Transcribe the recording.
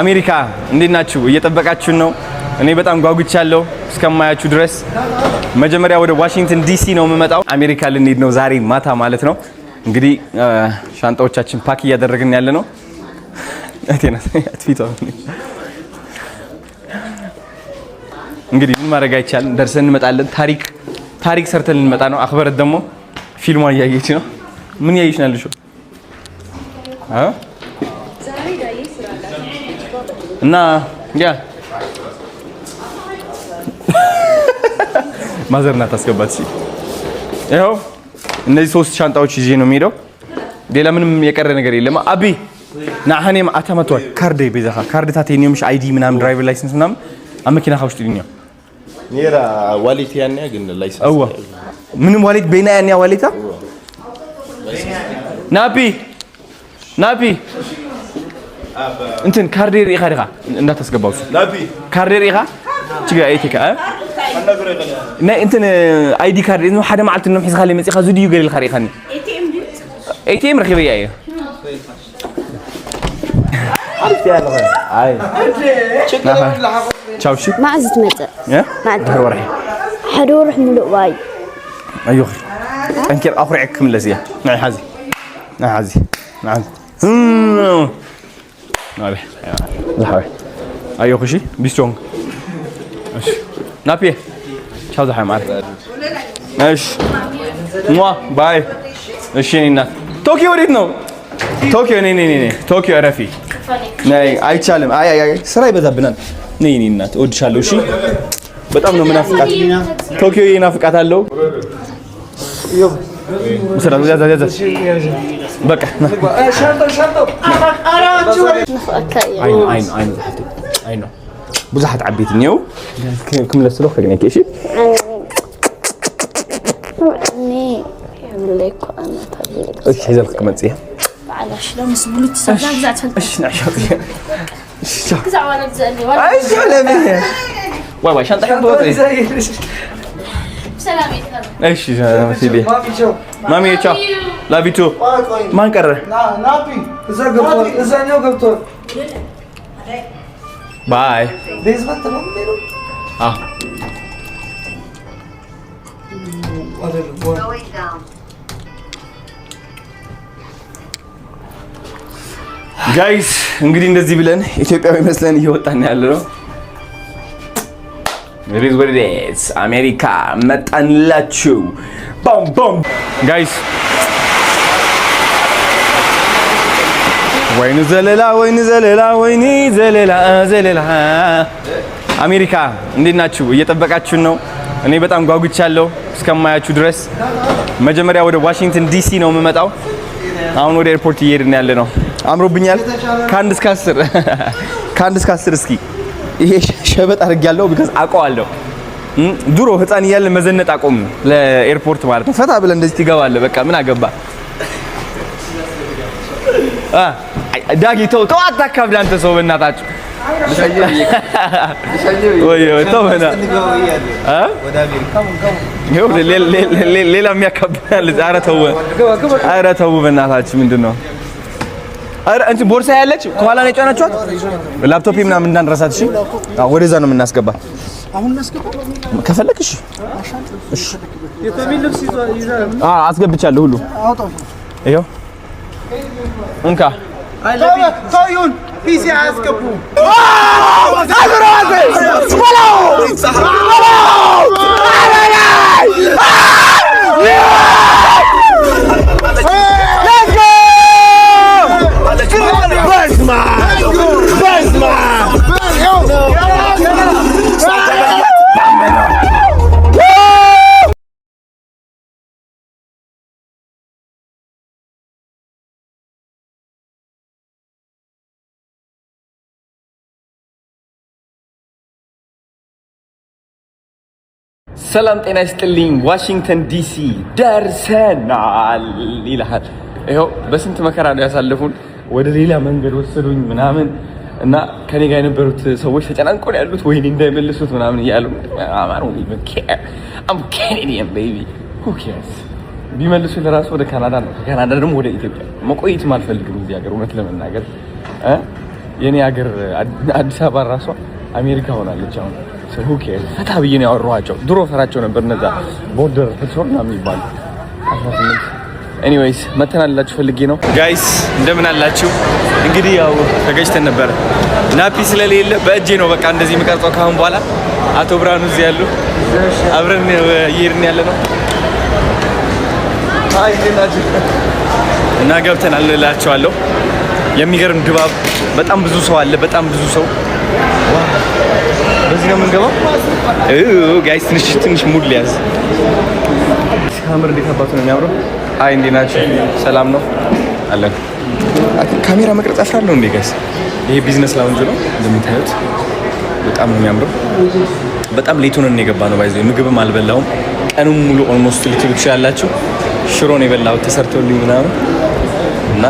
አሜሪካ እንዴት ናችሁ? እየጠበቃችሁን ነው። እኔ በጣም ጓጉቻለሁ እስከማያችሁ ድረስ። መጀመሪያ ወደ ዋሽንግተን ዲሲ ነው የምመጣው። አሜሪካ ልንሄድ ነው ዛሬ ማታ ማለት ነው። እንግዲህ ሻንጣዎቻችን pack እያደረግን ያለ ነው። ፊቷ እንግዲህ ምን ማድረግ አይቻልም። ደርሰን እንመጣለን። ታሪክ ታሪክ ሰርተን ልንመጣ ነው። አክበረት ደግሞ ፊልሟን እያየች ነው። ምን እያየች ነው ያለሽው? እና yeah mother ናት አስገባት። እሺ ይኸው እነዚህ ሶስት ሻንጣዎች ይዤ ነው የሚሄደው። ሌላ ምንም የቀረ ነገር የለም። አቢ ናሃኔም አታመቷል ካርድ በዛኻ ካርድ ታቴኒየምሽ ID ምናምን driver license ምናምን ኣብ መኪናኻ ውሽጢ ድኛ ኔራ wallet ያንያ ግን license እዋ ምንም wallet በይና ያንያ wallet ኣ ናፒ ናፒ እንትን ካርዴ ርኢኻ ዲኻ እንዳታስገባው እሱ ናፒ ካርዴ ርኢኻ ችግር ኣይቴካ ናይ እንትን ID card ሓደ መዓልቲ ኖም ሒዝካ መፂኻ እዚ ድዩ ገሊልካ ርኢኻኒ ATM ረኺበያ እየ። ቻው። እሺ። መዓዝ ትመፅእ? ድሕሪ ወርሒ። ሓደ ወርሒ ሙሉእ ዋይ። ኣዮኺ ጠንኪር ኣኹሪዐክ ክምለስ እየ። ንዓይ ሓዚ ንዓይ ሓዚ ንዓይ ዝሓወይ ኣዮኺ። እሺ፣ be strong። እሺ ናፒ፣ ቻው ዝሓወይ ማዕረ። እሺ ሟ bye። እሺ የእኔ እናት። ቶኪዮ ወዴት ነው? ቶኪዮ ነይ ነይ ነይ ቶኪዮ እረፊ ነይ። አይቻልም። አይ አይ አይ ስራ ይበዛብናል። ነይ የእኔ እናት፣ እወድሻለሁ። እሺ በጣም ነው የምናፍቃት። ቶኪዮ ይናፍቃታለሁ። ስራ ያዝ ያዝ ያዝ። በቃ ንፍቐካ እየ። አይ ነው አይ ነው አይ ነው አይ ነው ብዙሓት ዓበይቲ እኒአው ክምለስ ስለ ከግነኪ። እሺ። እኔ የብለይ እኮ ኣነ ታብለይ። እሺ ሒዘልክ ክመፅእ እየ። በዓላሽ ሎምስ ብሉት ሰብዛ ግዛዕ ትፈልጥ። እሺ ንዕሻ። እሺ ቻው። ግዛዕ ዋላ ግዛእኒ ዋላ። እሺ ለምን ዋይ ዋይ ሻንጣ ትወፅኢ። ሰላም ይትኸ። እሺ ሲሊ ማሚ ቻው፣ love you too። ማን ቀረ? ናፒ እዛ ገብቷል፣ እዛኛው ገብቷል። Bye። Basement ነው የሚሄደው። አዎ። አይደለም። Guys እንግዲህ እንደዚህ ብለን ኢትዮጵያዊ መስለን እየወጣን ያለ ነው። It is what it is። አሜሪካ መጣንላችሁ። ቦም ቦም guys። ወይኒ ዘለላ ወይኒ ዘለላ ወይኒ ዘለላ ዘለላ። አሜሪካ እንዴት ናችሁ? እየጠበቃችሁን ነው። እኔ በጣም ጓጉቻለሁ እስከማያችሁ ድረስ። መጀመሪያ ወደ ዋሽንግተን ዲሲ ነው የምመጣው። አሁን ወደ airport እየሄድን ያለ ነው። አምሮብኛል። ከ1 እስከ 10፣ ከ1 እስከ 10 እስኪ። ይሄ ሸበጥ አድርጌያለሁ because አውቀዋለሁ። ድሮ ህፃን እያለን መዘነጥ አቆም ለ airport ማለት ነው። ፈታ ብለህ እንደዚህ ትገባለህ። በቃ ምን አገባ። ዳጊ ተው ተው፣ አታካብድ አንተ ሰው በእናታችሁ። ወይ ወይ ተው በእናትህ እ ይኸው ሌላ የሚያካብዳል። ኧረ ተው ኧረ ተው በእናታችሁ ምንድን ነው? ኧረ እንትን ቦርሳ ያለች ከኋላ ነው የጫናችኋት? ላፕቶፕ ምናምን እንዳንረሳት። እሺ አዎ፣ ወደዛ ነው የምናስገባት። ከፈለክ እሺ እሺ። አዎ አስገብቻለሁ ሁሉ። ይኸው እንካ። ተው PC አያስገቡም። ሰላም ጤና ይስጥልኝ። ዋሽንግተን ዲሲ ደርሰናል ይልሃል። ይኸው በስንት መከራ ነው ያሳለፉን። ወደ ሌላ መንገድ ወሰዱኝ ምናምን እና ከኔ ጋር የነበሩት ሰዎች ተጨናንቆ ነው ያሉት። ወይኔ እንዳይመልሱት ምናምን እያሉ። I don't even care, I'm Canadian, baby, who cares። ቢመልሱ ለራሱ ወደ ካናዳ ነው፣ ከካናዳ ደግሞ ወደ ኢትዮጵያ። መቆየትም አልፈልግም እዚህ ሀገር እውነት ለመናገር። የኔ ሀገር አዲስ አበባ ራሷ አሜሪካ ሆናለች አሁን። Who cares? ፈታ ብዬ ነው ያወራኋቸው። ድሮ ፈራቸው ነበር እነዛ border patrol ምናምን የሚባሉ 18። Anyways መተናላችሁ ፈልጌ ነው guys። እንደምን አላችሁ? እንግዲህ ያው ተገጭተን ነበረ። ናፒ ስለሌለ በእጄ ነው በቃ እንደዚህ የምቀርጸው ካሁን በኋላ። አቶ ብርሃኑ እዚህ ያሉ፣ አብረን እየሄድን ያለ ነው። Hi፣ እንዴት ናችሁ? እና ገብተናል እላቸዋለሁ። የሚገርም ድባብ፣ በጣም ብዙ ሰው አለ። በጣም ብዙ ሰው። በዚህ ነው የምንገባው። Guys፣ ትንሽ ትንሽ mood ሊያዝ ሲያምር፣ እንዴት አባቱ ነው የሚያምረው። Hi፣ እንዴት ናችሁ? ሰላም ነው አለን። ካሜራ መቅረጽ አፍራለሁ እንዴ guys? ይሄ business lounge ነው እንደምታዩት፣ በጣም ነው የሚያምረው። በጣም late ሆነን የገባ ነው። By the way ምግብም አልበላውም ቀኑን ሙሉ almost ልትሉ ትችላላችሁ። ሽሮ ነው የበላሁት ተሰርቶልኝ ምናምን እና